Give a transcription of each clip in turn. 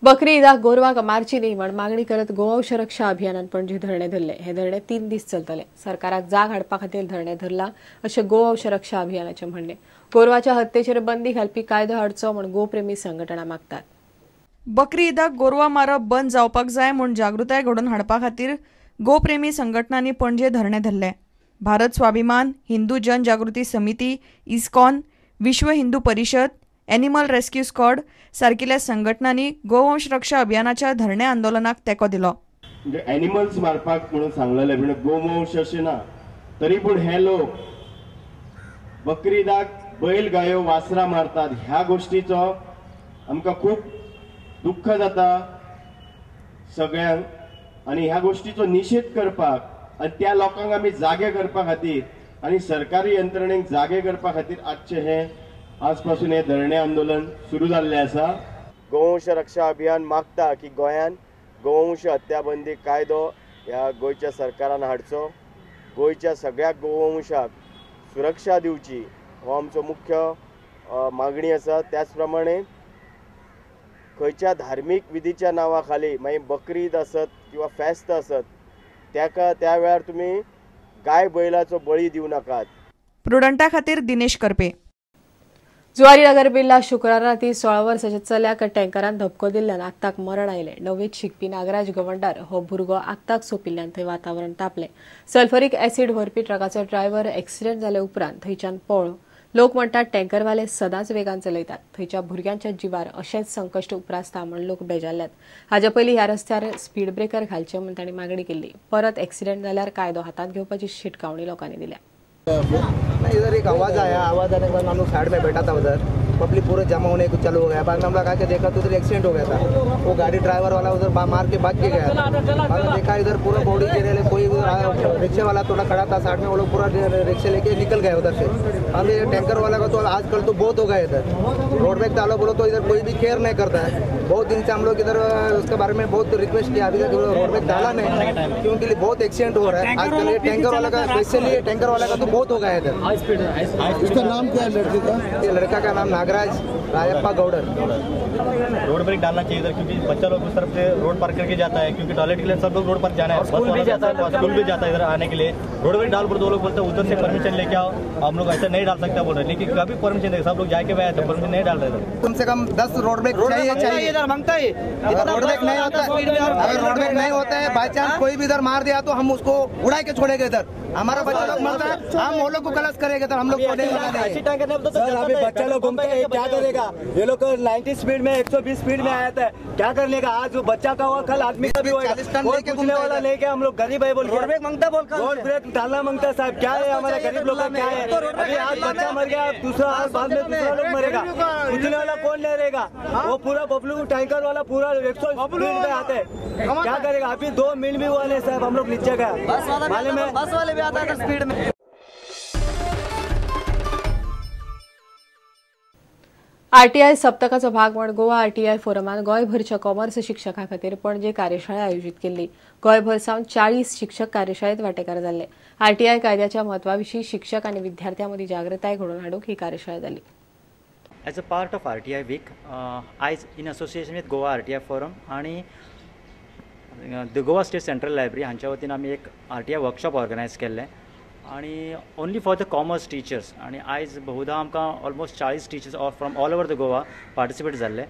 बकरी ईदाक गोरवाक मारची न्ही म्हण मागणी करत गोवंश रक्षा अभियानान पणजी धरणे धरले. हे धरणे 3 दीस चलतले. सरकाराक जाग हाडपा खातीर धरणे धरला अशें गोवंश रक्षा अभियानाचें म्हणणें. गोरवाच्या हत्येचेर बंदी घालपी कायदो हाडचो म्हण गोप्रेमी संघटना मागतात. बकरी ईदाक गोरवां मारप बंद जावपाक जाय म्हूण जागृताय घडोवन हाडपा खातीर गोप्रेमी संघटनांनी पणजे धरणे धरले. Bharat Swabhiman, Hindu Janjagruti Samiti, ISKCON, Vishwa Hindu Parishad, animal rescue squad सारकिल्ल्या संघटनांनी गोवंश रक्षा अभियानाच्या धरणे आंदोलनाक तेंको दिलो. म्हणजे एनिमल्स मारपाक म्हणून सांगलेले, म्हणजे गोवंश अशें ना, तरी पूण हे लोक बकरी ईदाक बैल गायो वासरां मारतात. ह्या गोष्टीचो आमकां खूब दुःख जाता सगळ्यांक आनी ह्या गोष्टीचो निशेध करपाक आनी त्या लोकांक आमी जागे करपा खातीर आनी सरकारी यंत्रणेक जागे करपा खातीर आजचें हें आजपासून हे धरणे आंदोलन सुरू जाल्लें आसा. गोवंश रक्षा अभियान मागता की गोंयान गोवंश हत्याबंदी कायदो ह्या गोंयच्या सरकारान हाडचो, गोंयच्या सगळ्या गोवंशाक सुरक्षा दिवची हो आमचो मुख्य मागणी आसा. त्याच प्रमाणे खंयच्या धार्मीक विधीच्या नांवा खाली मागीर बकरी ईद आसत किंवा फेस्त आसत ताका त्या वेळार तुमी गाय बैलाचो बळी दिवं नाकात. प्रुडंटा खातीर दिनेश करपे. जुवारी नगर बिल्ला शुक्रारा राती 16 वर्साच्या चल्याक टँकरान धपको दिल्ल्यान आक्ताक मरण आयलें. णवीत शिकपी नागराज गवंडार हो भुरगो आक्ताक सोंपिल्ल्यान थंय वातावरण तापलें. सल्फरीक ऍसिड व्हरपी ट्रकाचो ड्रायव्हर एक्सिडेंट जाले उपरांत थंयच्यान पळ्ळो. लोक म्हणटात टँकरवाले सदांच वेगान चलयतात. थंयच्या भुरग्यांच्या जिवार अशेंच संकश्ट उप्रासता म्हण लोक बेजारल्यात. हाचे पयलीं ह्या रस्त्यार स्पीड ब्रेकर घालचे म्हूण तांणी मागणी केल्ली. परत एक्सिडेंट जाल्यार कायदो हातांत घेवपाची शिटकावणी लोकांनी दिल्या. नहीं, इधर एक आवाज़ आया. आवाज़ आने के बाद हम लोग साइड में बैठा था, उधर पब्लिक पूरा जमा होने को चालू हो गया. बाद में हम लोग आके देखा तो उधर एक्सीडेंट हो गया था. वो गाड़ी ड्राइवर वाला उधर मार के भाग के गया था. बाद में देखा इधर पूरा बॉडी गिरे, कोई रिक्शे वाला थोड़ा खड़ा था साइड में, वो लोग पूरा रिक्शे लेके निकल गए उधर से. हम ये टैंकर वाला का तो आजकल तो बहुत हो गया इधर. रोड ब्रेक डालो बोलो तो इधर कोई भी केयर नहीं करता है. बहुत दिन से हम लोग इधर उसके बारे में बहुत रिक्वेस्ट किया, अभी तक रोड ब्रेक डाला नहीं, क्योंकि बहुत एक्सीडेंट हो रहा है आजकल. ये टैंकर वाला का स्पेशली टैंकर वाला का तो बहुत हो गया इधर. इसका नाम क्या है लड़के का? ये लड़का का नाम नागराज रायप्पा गौडर. रोड ब्रेक डालना चाहिए इधर, क्योंकि बच्चा लोग उस तरफ से रोड पार करके जाता है, क्योंकि टॉयलेट के लिए सब लोग रोड पर जाना है, स्कूल भी जाता है, स्कूल भी जाता है इधर आने के लिए. रोड ब्रेक डाल पर दो लोग बोलते हैं उधर से परमिशन लेके आओ, हम लोग ऐसा नहीं डाल सकते बोल रहे, लेकिन कभी परमिशन नहीं, सब लोग जाके आए तो परमिशन नहीं डाल रहे. कम से कम 10 रोड ब्रेक चाहिए चाहिए. अगर रोड ब्रेक नहीं होता, अगर रोड ब्रेक नहीं होता है, बाई चांस कोई भी इधर मार दिया तो हम उसको उड़ा के छोड़ेंगे. इधर हमारा बच्चा लोग मरता है, हम वो लोग को कलश करेंगे. तो हम लोग अभी बच्चा लोग घूमते हैं, क्या करेगा ये लोग? 90 स्पीड में 120 स्पीड में आया था, क्या करने का? आज वो बच्चा का हुआ, कल आदमी का भी हुआ. कोई पूछने वाला नहीं क्या? हम लोग गरीब है बोल, रोड ब्रेक मांगता, बोल रोड ब्रेक डालना मांगता साहब. क्या है हमारा गरीब लोग का क्या है? अभी आज बच्चा मर गया, दूसरा आज बाद में दूसरा लोग मरेगा, पूछने वाला कौन नहीं रहेगा? वो पूरा बबलू टैंकर वाला पूरा 100 स्पीड में आते है, क्या करेगा? अभी 2 मिनट भी हुआ नहीं साहब, हम लोग नीचे गया, बस वाले भी आता है स्पीड में. आरटीआय सप्तकाचो भाग म्हण गोवा आरटीआय फोरमान गोंयभरच्या कॉमर्स शिक्षकां खातीर पणजे कार्यशाळा आयोजीत केल्ली. गोंयभर सावन 40 शिक्षक कार्यशाळेत वांटेकार जाल्ले. आरटीआय कायद्याच्या म्हत्वा विशीं शिक्षक आनी विद्यार्थ्यां मदीं जागृताय घडोवन हाडूंक ही कार्यशाळा जाली. As a part of RTI week, आयज in association with Goa RTI forum आनी the Goa state central library हांच्या वतीन आमी एक आरटीआय वर्कशॉप ऑर्गनायज केल्लें आनी only for the commerce teachers. आनी आयज बहुधा आमकां almost 40 teachers from all over the Goa participate जाल्ले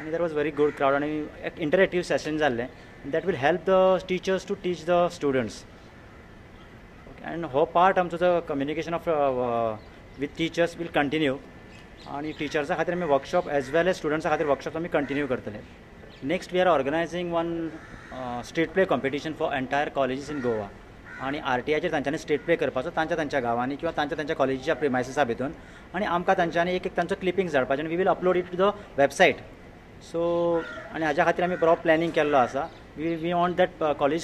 आनी there was very good crowd आनी एक इंटरेक्टीव सेशन जाल्लें that will help the teachers to teach the students. And हो पार्ट आमचो जो communication of with teachers will continue आनी टिचर्सां खातीर आमी वर्कशॉप एज वेल एज स्टुडंट्सां खातीर वर्कशॉप आमी कंटिन्यू करतले. Next we are organising one street play competition for entire colleges in Goa आनी आरटीआयचेर तांच्यांनी स्ट्रीट प्ले करपाचो तांच्या तांच्या गांवांनी किंवा तांच्या तांच्या कॉलेजीच्या प्रिमायसिसा भितून आनी आमकां तांच्यांनी एक एक तांचो क्लिपिंग्स धाडपाचें आनी we will upload it to the website. So आनी हाज्या खातीर आमी बरो प्लॅनिंग केल्लो आसा. We want that college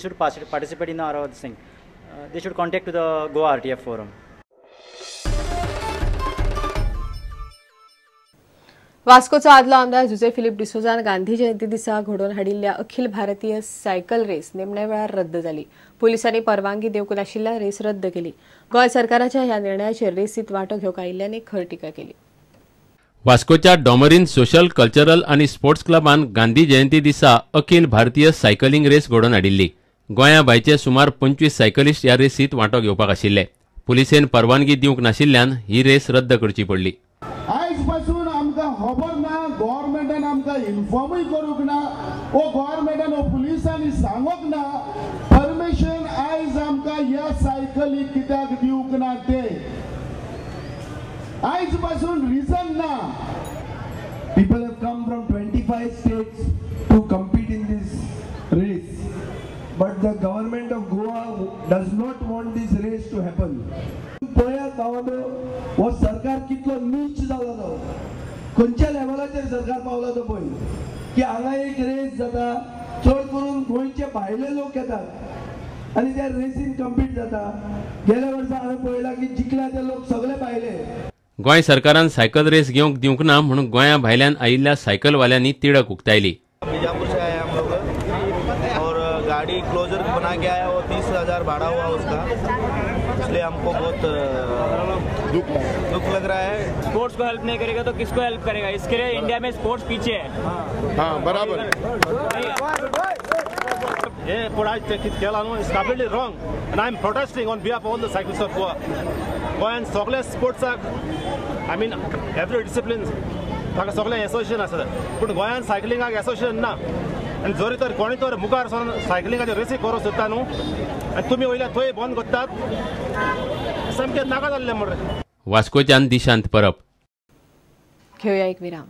should participate in our thing. They should contact to the Goa RTI forum. वास्कोचो आदलो आमदार जुजे फिलीप डिसोजान गांधी जयंती दिसा घडोवन हाडिल्ल्या अखिल भारतीय सायकल रेस निमण्या वेळार रद्द जाली. पुलिसांनी परवानगी दिवंक नाशिल्ल्यान रेस रद्द केली. गोंय सरकाराच्या ह्या निर्णयाचेर रेसीत वांटो घेवंक आयिल्ल्यांनी खर टिका केली. वास्कोच्या डॉमरीन सोशल कल्चरल आनी स्पोर्ट्स क्लबान गांधी जयंती दिसा अखिल भारतीय सायकलिंग रेस घडोवन हाडिल्ली. गोंया भायचे सुमार 25 सायकलिस्ट ह्या रेसीत वांटो घेवपाक आशिल्ले. पुलिसेन परवानगी दिवंक नाशिल्ल्यान ही रेस रद्द करची पडली. आयज पासून आमकां खबर ना, गव्हर्मेंटान आमकां इन्फॉर्मूय करूंक ना, ओ गव्हर्मेंटान ओ पुलिसांनी सांगूंक ना परमिशन आयज आमकां ह्या सायकली कित्याक दिवंक ना ते. आयज पासून रिजन ना. People have come from 25 states to compete in this race, but the government of Goa does not want this race to happen. पळयात भावांनो, हो सरकार कितलो नीच जाला तो, खंयच्या लेवलाचेर सरकार पावला तो पळय, की हांगा एक रेस जाता, चड करून गोंयचे भायले लोक येतात आनी त्या रेसीन कम्पीट जाता. गेल्या वर्सा हांवें पळयला की जिखल्या ते लोक सगळे भायले. गोंय सरकारान सायकल रेस घेवंक दिवंक ना म्हणून गोंया भायल्यान आयिल्ल्या सायकलवाल्यांनी तिडक उक्तायली. बीजापुर से आए हम लोग और गाड़ी क्लोजर बना के आया, वो 30,000 भाड़ा हुआ उसका, इसलिए हमको बहुत दुख लग रहा है. स्पोर्ट्स को हेल्प नहीं करेगा तो किसको हेल्प करेगा? इसके लिए इंडिया में स्पोर्ट्स पीछे है. हाँ, बराबर. ये पूरा केला न्हू, it's completely wrong and I am protesting on behalf of all the cyclists of Goa. गोंयान सगळे स्पोर्ट्साक, I mean every discipline ताका सगळें एसोसिएशन आसा, पूण गोंयान सायकलिंगाक एसोसिएशन ना. आनी जरी तर कोणी तर मुखार सरून सायकलिंगाचे रेसी करूंक सोदता न्हू, आनी तुमी वयल्या थंय बंद करतात, सामकें नाका जाल्लें मरे. वास्कोच्यान दिशांत परब. घेवया एक विराम.